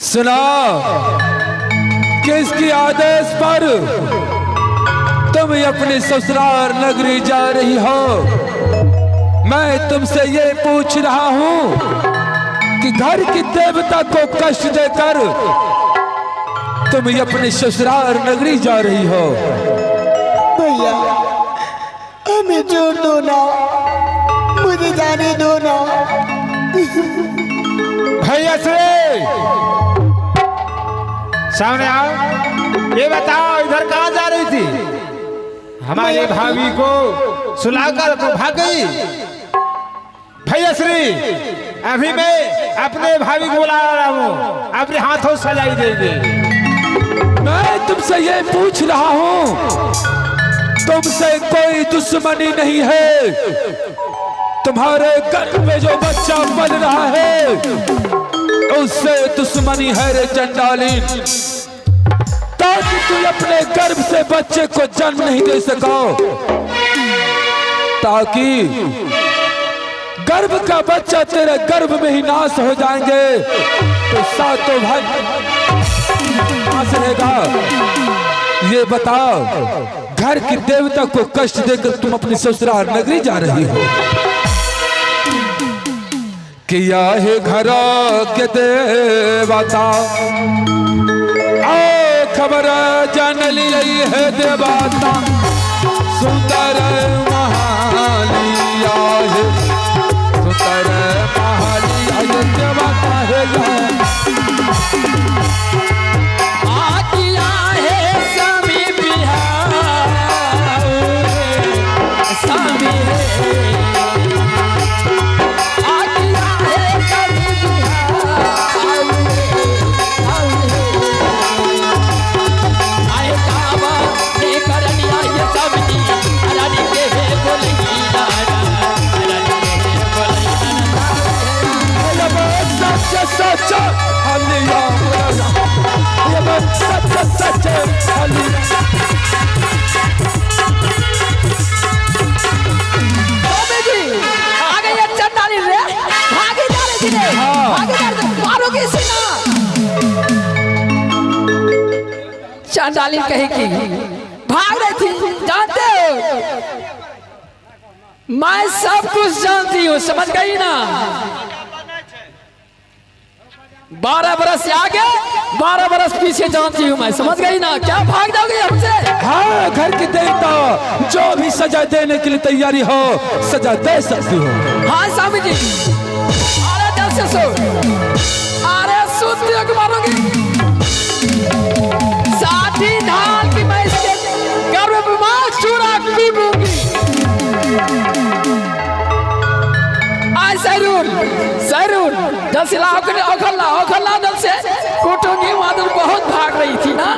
सुना, किसकी आदेश पर तुम अपनी ससुराल नगरी जा रही हो? मैं तुमसे ये पूछ रहा हूं कि घर की देवता को कष्ट देकर तुम अपनी ससुराल नगरी जा रही हो। भैया हमें छोड़ दो ना, मुझे जाने दो ना। भैया श्री सामने आओ, ये बताओ इधर कहाँ जा रही थी? हमारे भाभी को सुलाकर तो भाग गई। भैया श्री अभी मैं अपने भाभी को बुला रहा हूँ, अपने हाथों सजाई देंगे। मैं तुमसे ये पूछ रहा हूँ, तुमसे कोई दुश्मनी नहीं है। तुम्हारे गर्भ में जो बच्चा पल रहा है उससे दुश्मनी है रे चंडाली, ताकि तू अपने गर्भ से बच्चे को जन्म नहीं दे सको, ताकि गर्भ का बच्चा तेरे गर्भ में ही नाश हो जाएंगे तो सातों भाई नाश रहेगा। ये बताओ, घर की देवता को कष्ट देकर तुम अपनी ससुराल नगरी जा रही हो। किया है घर के देवता, आओ खबर जान ली है देवता, सुंदर महालिया है, सुंदर महालिया ये देवता है। आकिया है स्वामी बिहार, स्वामी है आकिया है स्वामी बिहार, आए काबा हे करनिया ये सबनी अरानी के हे बोलैया, अरानी के हे बोलैया। सच सच हलिया, सच सच हलिया। स्वामी जी आ गई चंडाली रे, भागी जा रही थी रे, भागी जा रही थी, मारोगी सीना। चंडाली कही की भाग रही थी, जानते हो मैं सब कुछ जानती हूँ, समझ गई ना? 12 बरस आगे 12 बरस पीछे जानती हूँ मैं, समझ गई ना? क्या भाग जाओगे हमसे? हाँ, घर की देवता जो भी सजा देने के लिए तैयारी हो सजा दे सकती हो। हाँ स्वामी जी, अरे दल से सो, अरे सुन के मारोगी। साठी ढाल की मैं इसके गर्भ में चूरा पीऊंगी। आय सैरून सैरून दल से ला, ओखल ला, ओखल ला, दल से कूटूंगी। वहां तो बहुत भाग रही थी ना।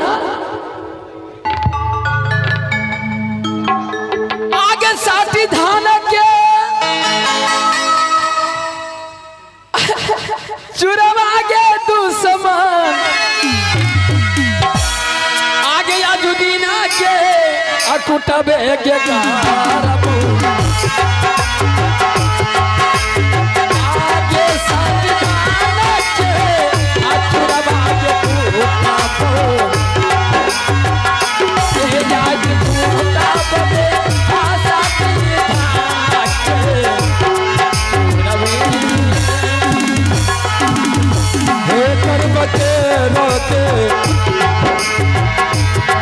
अकुटबे के कारबू आगे साथ धान के अचुरबा के टूटबो हे आज टूटबे आशा धान के रवे हे कर्म के रोते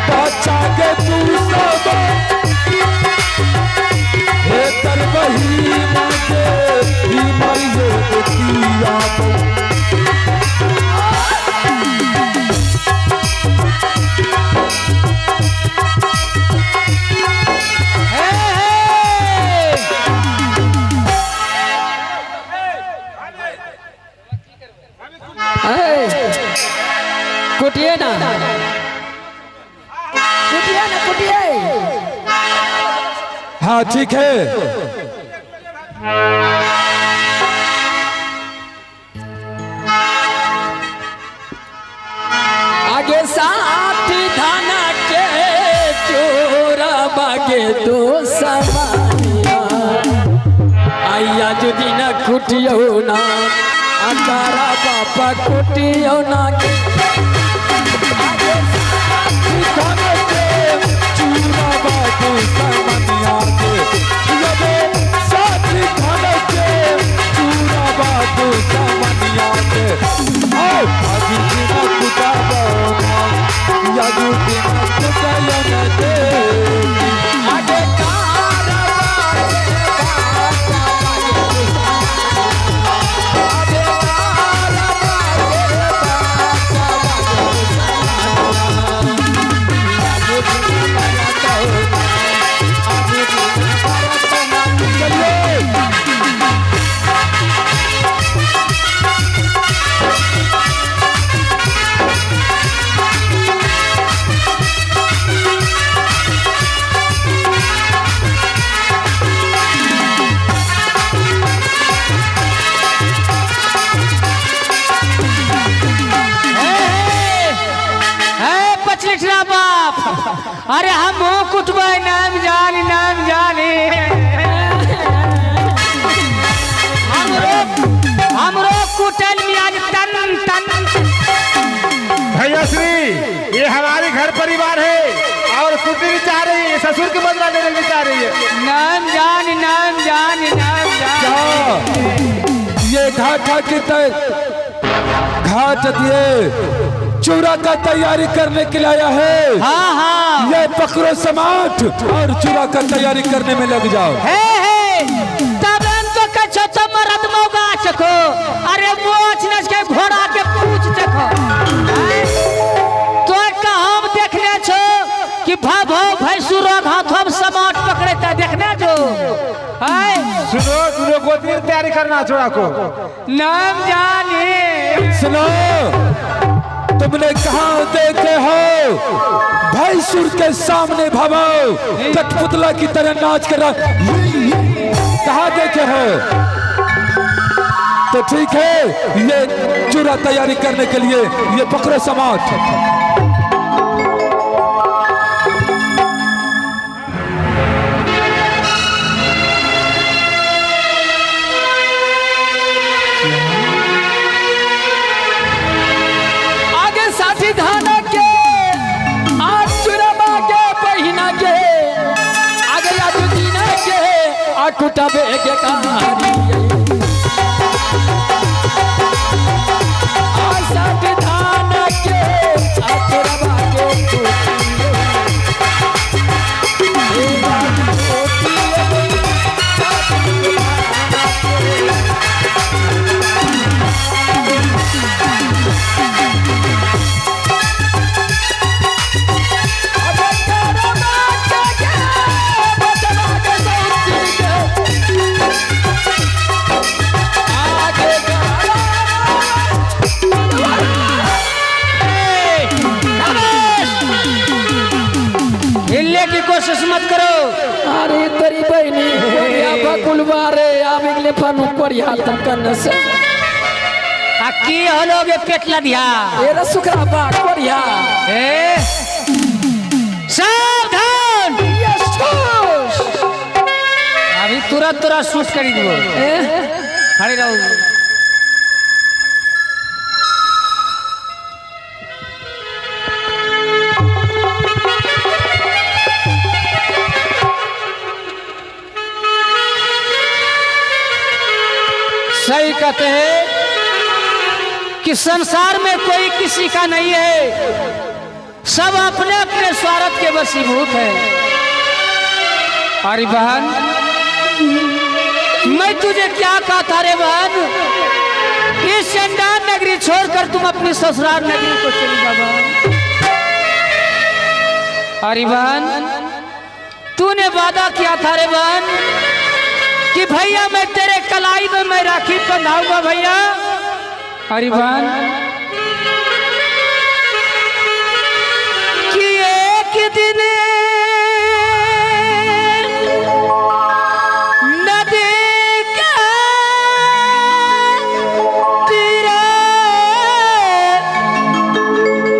बच्चा के तू सब हे कर्म ही माँ के ही माइये किया हे हे कुटिए ना कुटिए ना कुटिए हाँ ठीक है। आगे साथ धान के चोरा बागे दो समानिया आइया जुदी ना कुटियो ना अकारा बापा कुटियो ना आगे धन के चूरा बाबू समनिया के यदे साथी धन के चूरा बाबू समनिया के आओ अभी दिन कुटा बना यादू दिन कुटा यन दे आगे कार बागे बाजा बागे आगे कार बागे बाजा बागे चलिए। हे पचलिठरा बाप, अरे हम कुटबै नाम जानी नाम जानी। हमरो हमरो कुटल मियाज तन तन। भैया श्री, ये हमारे घर परिवार है और कुटनी भी चाह रही है, ससुर के बदला लेने भी चाह रही है। नाम जानी नाम जानी नाम जानी। क्या ये घाटा की तय घाट दिए चूरा का तैयारी करने के लिए आया है। हाँ हाँ। ये पकड़ो समाट और चूरा का तैयारी करने में लग जाओ। हे हे तब तो कछो तो मरद मौगा चको, अरे मोछ नच के घोड़ा के पूछ चको। तो कहाँ देखने छो कि भा भाव भैंसुरो हाथों समाट पकड़े ता देखने छो। हाय सुनो सुनो, गोदी में तैयारी करना चूड़ा को। नाम जाने। सुनो, तुमने कहाँ देखे हो भैंसुर के सामने भवाओ कठपुतला की तरह नाच कर रहा, कहाँ देखे हो? तो ठीक है, ये चूरा तैयारी करने के लिए ये पकड़ो समाट। आगे साथी धान के आज चुरबा के बहिना के आगे आज दीना के आ कुटबे के कहानी आ साथी धान के आ चुरबा के कुटिए। हे बात कुटिए, साथी धान के। अबे करबा के बचबा के सौतिन के आगे हिलने की कोशिश मत करो। अरे तेरी बहनी कोरिया बकुलवा रे आबिगले फनु कोरिया तमकन से आ की होलोगे पेट लदिया। ए रे सुखरा बा कोरिया। ए सावधान। तुरंत तोरा शूट करी देबो। खड़े रहो। सही कहते हैं कि संसार में कोई किसी का नहीं है, सब अपने अपने स्वार्थ के वशीभूत है। अरे बहन, मैं तुझे क्या कहा था रे बहन, इस चंडाल नगरी छोड़कर तुम अपनी ससुराल नगरी को चली जा बहन। अरे बहन, तूने वादा किया था रे बहन कि भैया मैं तेरे कलाई में मैं राखी बंधाऊंगा भैया। अरे बहन, कि एक दिन नदी के तीरे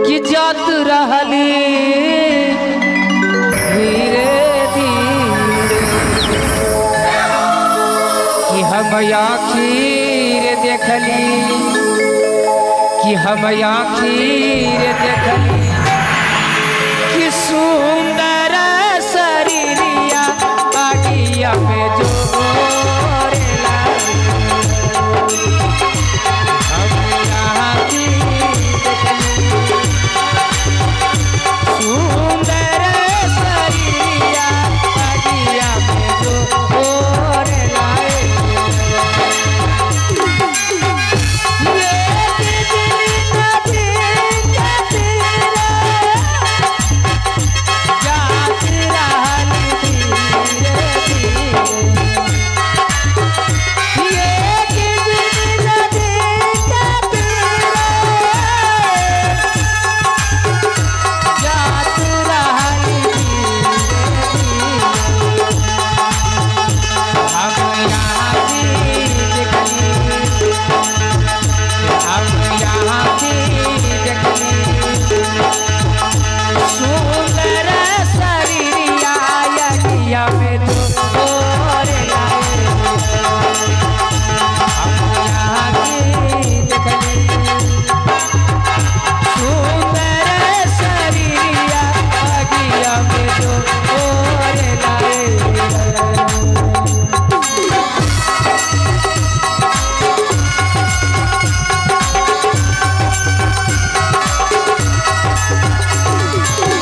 कि जात रहली धीरे धीरे कि हम आखिर देखली, कि हम आखिर देखली कि सुंदर शरीरिया आगिया में जोर लागे। हम आखिर देखली सुंदर शरीरिया आगिया में जोर लागे। सुंदर शरीरिया यगिया में जोर लाए। हम यहाँ की देखली सुंदर शरीरिया यगिया में जोर लाए।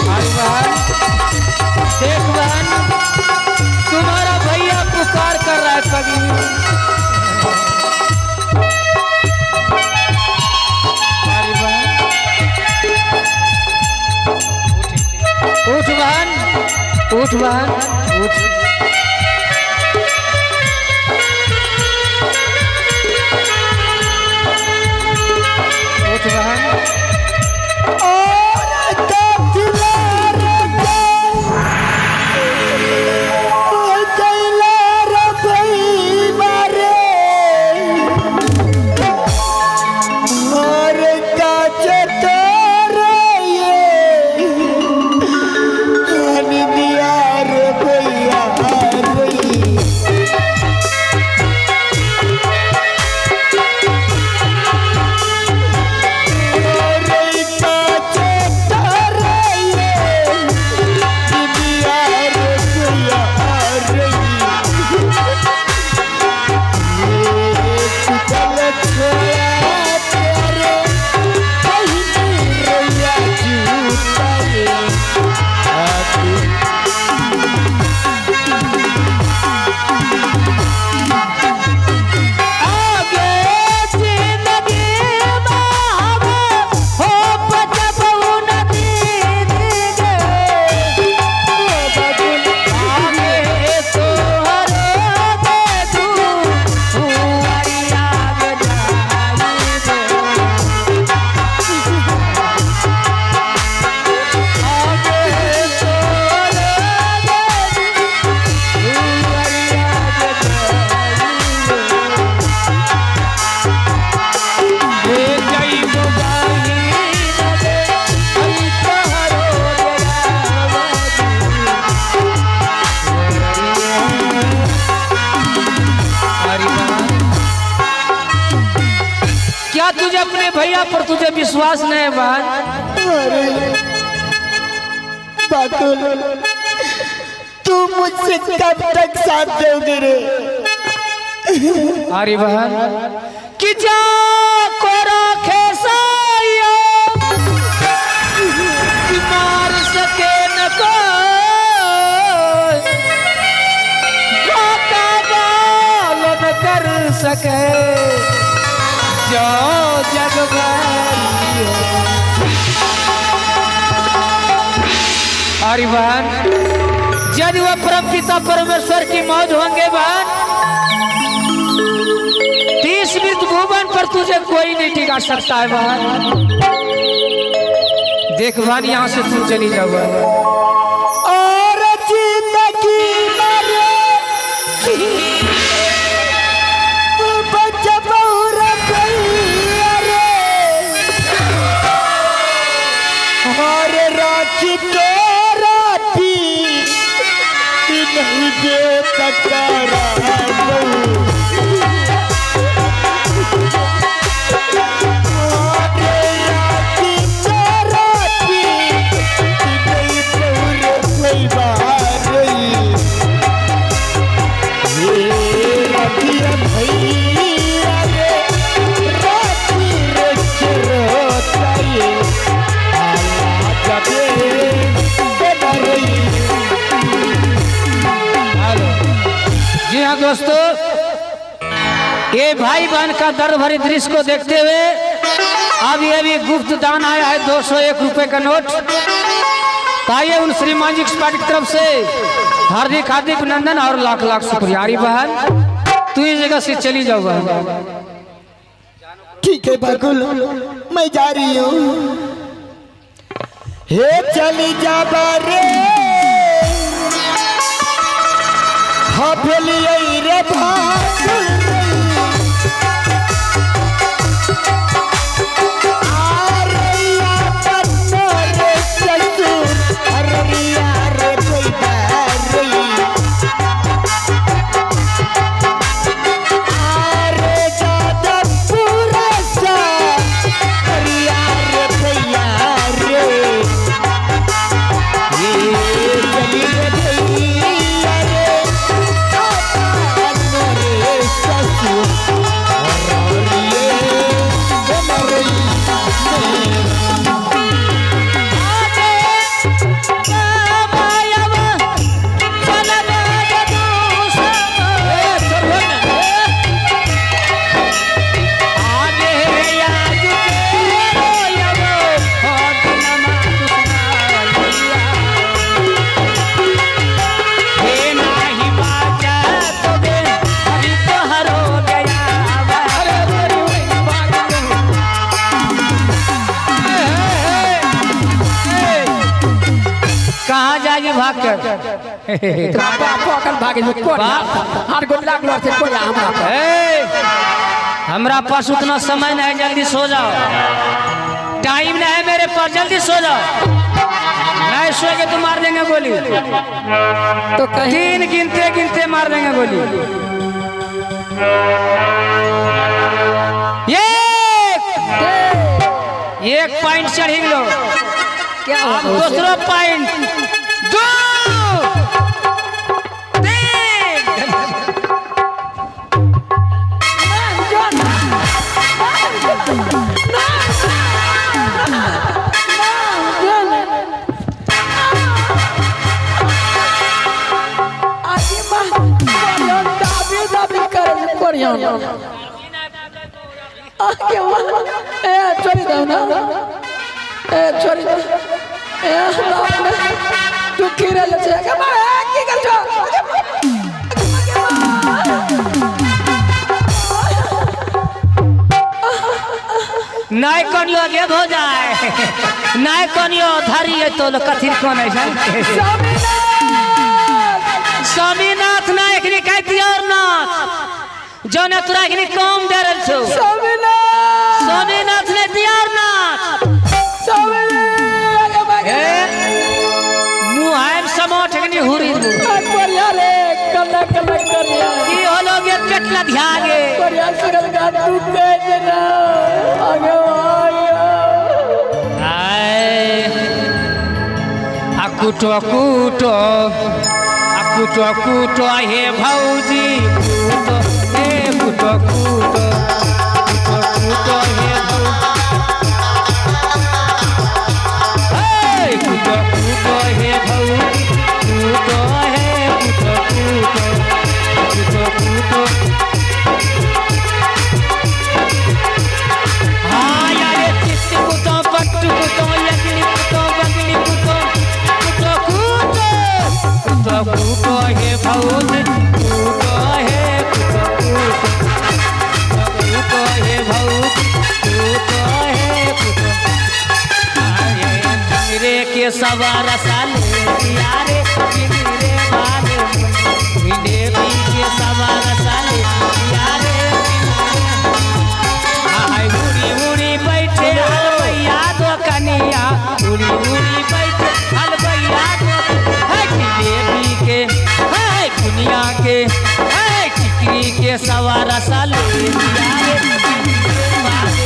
अरे बहन, देख बहन, तुम्हारा भैया पुकार कर रहा है पगली। अरे बहन, उठ बहन, उठ बहन, उठ। उठ बहन। और कथिला रे कैला रे भैया रे, और काचे तोरे ये हनी दिया रे भैया। भैया पर तुझे विश्वास नहीं है बहन। अरे बाकुल, तू मुझसे कब तक साथ दोगे रे? अरे बहन कि जा को रखे साया कि मार सके न कोई, बाका बाल न कर सके जो जग भारी हो। अरे बहन यदि वह परम पिता परमेश्वर की मौज होंगे बहन, 30 मृत भुवन पर तुझे कोई नहीं टिका सकता है बहन। देख बहन यहाँ से तू चली जाओ बहन। और जिंदगी मरे तू बचबऊ रे भैया रे, और राखी तोरा पी नहीं दे सकरा बहू। जी हाँ दोस्तों, ये भाई बहन का दर्द भरी दृश्य को देखते हुए अभी अभी गुप्त दान आया है 201 रुपए का नोट। ताइए उन श्रीमान जी की पार्टी की तरफ से हार्दिक हार्दिक अभिनंदन और लाख लाख शुक्रिया। अरे बहन तू इस जगह से चली जाओ बहन। ठीक है बाकुल, मैं जा रही हूँ। हे चली जा रे हफेलियै रे बाकुल कहाँ जाएगी भाग कर? हमरा पास उतना समय नहीं है, जल्दी सो जाओ। टाइम नहीं है मेरे पास, जल्दी सो जाओ। नहीं सोएगे तो मार देंगे गोली। तो कहीं 3 गिनते गिनते मार देंगे गोली। एक पॉइंट चढ़ी लो। क्या अब दूसरो पॉइंट, 2 3। छोड़ी दो ना, ए छोड़ी दो, ए तू की रहल छे? की कर छो? नहीं कनियो गे हो जाए, नहीं कनियो धरी तो कथी कोन है? स्वामीनाथ ना एखनी कहती और नाथ जौने तोरा एखनी कम दे रहल छौ। स्वामीनाथ ने दियार नाथ मुहाइम समोठ एखनी हुरी रे कल्ला कल्ला करिया की होलो गे पेट लधिया गे करिया सकल गा तू कह दे ना आगे। कुटो कुटो आ कुटो कुटो हे भौजी कुटो हे कुटो कुटो कुटो कुटो हे भौजी हे कुटो कुटो हे भौजी कुटो हे कुटो कुटो कुटो कुटो हाँ यारे चित्त कुटो पट्ट कुटो यगनी कुटो बगनी कुटो कुटो कुटो कुटो कुटो हे भौजी कुटो हे कुटो कुटो कुटो हे भौजी कुटो हे कुटो आये रे के सवार साले यारे रे वाले रे के सवार साले यारे हाय उड़ी उड़ी बैठे हलवैया दो कनिया उड़ी उड़ी बैठे हलवैया दो है जिलेबी के है दुनिया के है टिकरी के सवार साले यारे वाले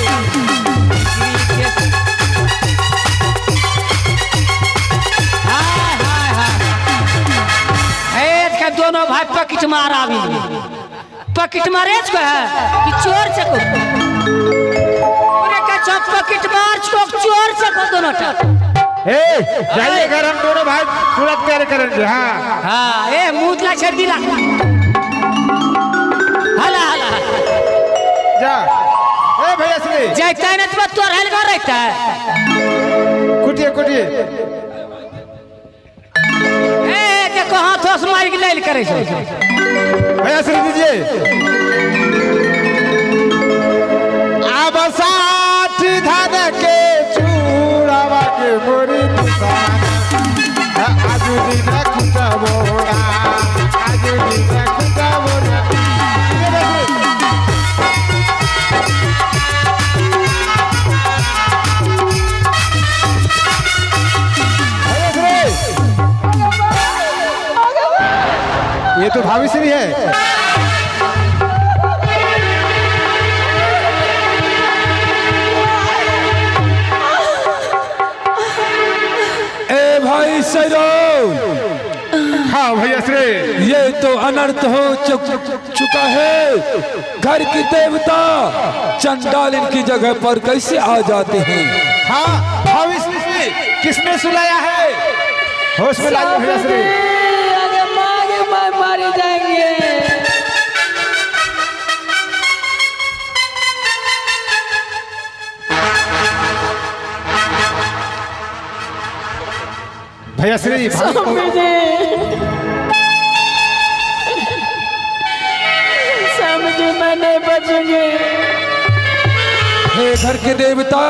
टिकरी के हाय हाय हाय हे के दोनों भाई पॉकेट मार आवी पॉकेट मारे को है कि चोर चको अरे का चौक पॉकेट मार चोक चोर चको दोनों टा ए जाइए घर, हम दोनों भाई तुरंत तैयारी करेंगे। हाँ हाँ ए मुंह ला छेड़ दिला हला हला जा। ए भैया श्री जाता है ना तो तोर हलगा रहता है। कुटिए कुटिए। ए देखो हाथों से मार के लेल करे छो। भैया श्री दीजिए। अब 60 धन के चूड़ावा के मोरी दुकान आज दिन कुटबोरा आज दिन कुटबोरा। ये तो भाभी श्री है। ए भाई सैरोल। हाँ भैया श्री, ये तो अनर्थ हो चुका है। घर की देवता चंडाल इनकी जगह पर कैसे आ जाते हैं? हाँ भाभी श्री, किसने सुलाया है? होश में लाइए भैया श्री। अरे मारे मार मारे जाएंगे। भैया श्री स्वामी जी, स्वामी जी मैं नहीं बचूंगी। हे घर के देवता,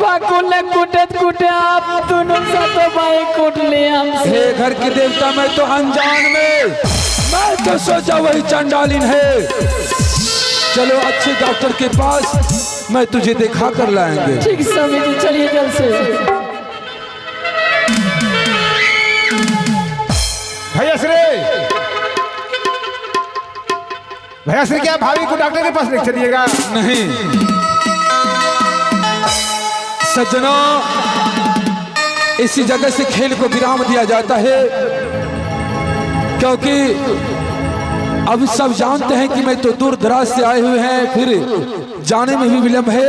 बाकुल ने कूटे कूटे आप दोनों सातों भाई कूट लिए हमसे। हे घर के देवता, मैं तो अनजान में, मैं तो सोचा वही चंडालिन है। चलो अच्छे डॉक्टर के पास मैं तुझे दिखा कर लाएंगे। ठीक स्वामी जी, चलिए जल्द से। भैया श्री, भैया श्री क्या भाभी को डॉक्टर के पास ले चलिएगा? नहीं सज्जनों, इसी जगह से खेल को विराम दिया जाता है, क्योंकि अब सब जानते हैं कि मैं तो दूर दराज से आए हुए हैं, फिर जाने में भी विलंब है।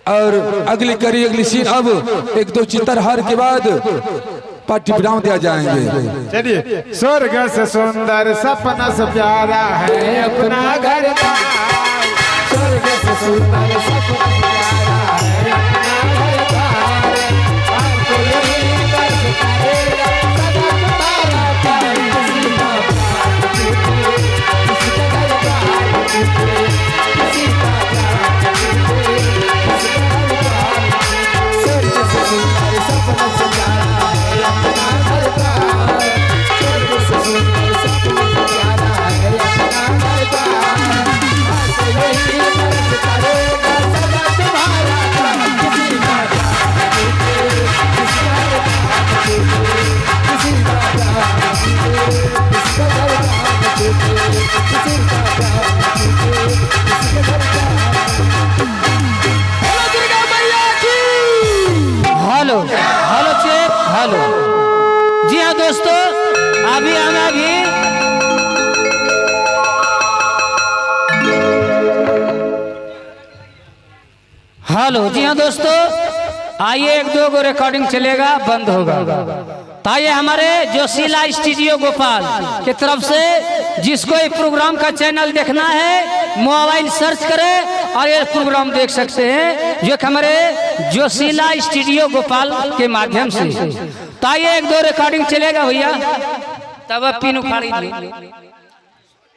और अगली करी अगली सीन अब एक दो चित्रहार के बाद पार्टी विराम दिया जाएंगे। चलिए। स्वर्ग से सुंदर सपना से प्यारा है अपना घर द्वार। स्वर्ग से सुंदर सपना से प्यारा है अपना घर द्वार। आपको यही बस करेगा सदा तुम्हारा प्यार। किसी का प्यार टूटे, किसी का घर द्वार टूटे, किसी का प्यार टूटे, किसी का घर द्वार टूटे। स्वर्ग से सुंदर सपना से प्यारा है अपना घर द्वार। स्वर्ग से सुंदर सपना से प्यारा है अपना घर द्वार। आपको यही बस करेगा सदा तुम्हारा प्यार। किसी का प्यार टूटे, किसी का घर द्वार टूटे, किसी का प्यार टूटे, किसी का घर द्वार टूटे, किसी का प्यार टूटे, किसी का घर द्वार टूटे। बोलो दुर्गा मैया की। Hello hello check hello. हाँ दोस्तों, अभी हम अभी हेलो जी हाँ दोस्तों, आइए एक दो गो रिकॉर्डिंग चलेगा, बंद होगा। तो आइए हमारे जोशीला स्टूडियो गोपाल की तरफ से जिसको ये प्रोग्राम का चैनल देखना है मोबाइल सर्च करे और ये प्रोग्राम देख सकते हैं, जो कि हमारे जोशीला स्टूडियो गोपाल के माध्यम से। तो आइए एक दो रिकॉर्डिंग चलेगा भैया, तब अब पिन उखाड़ी।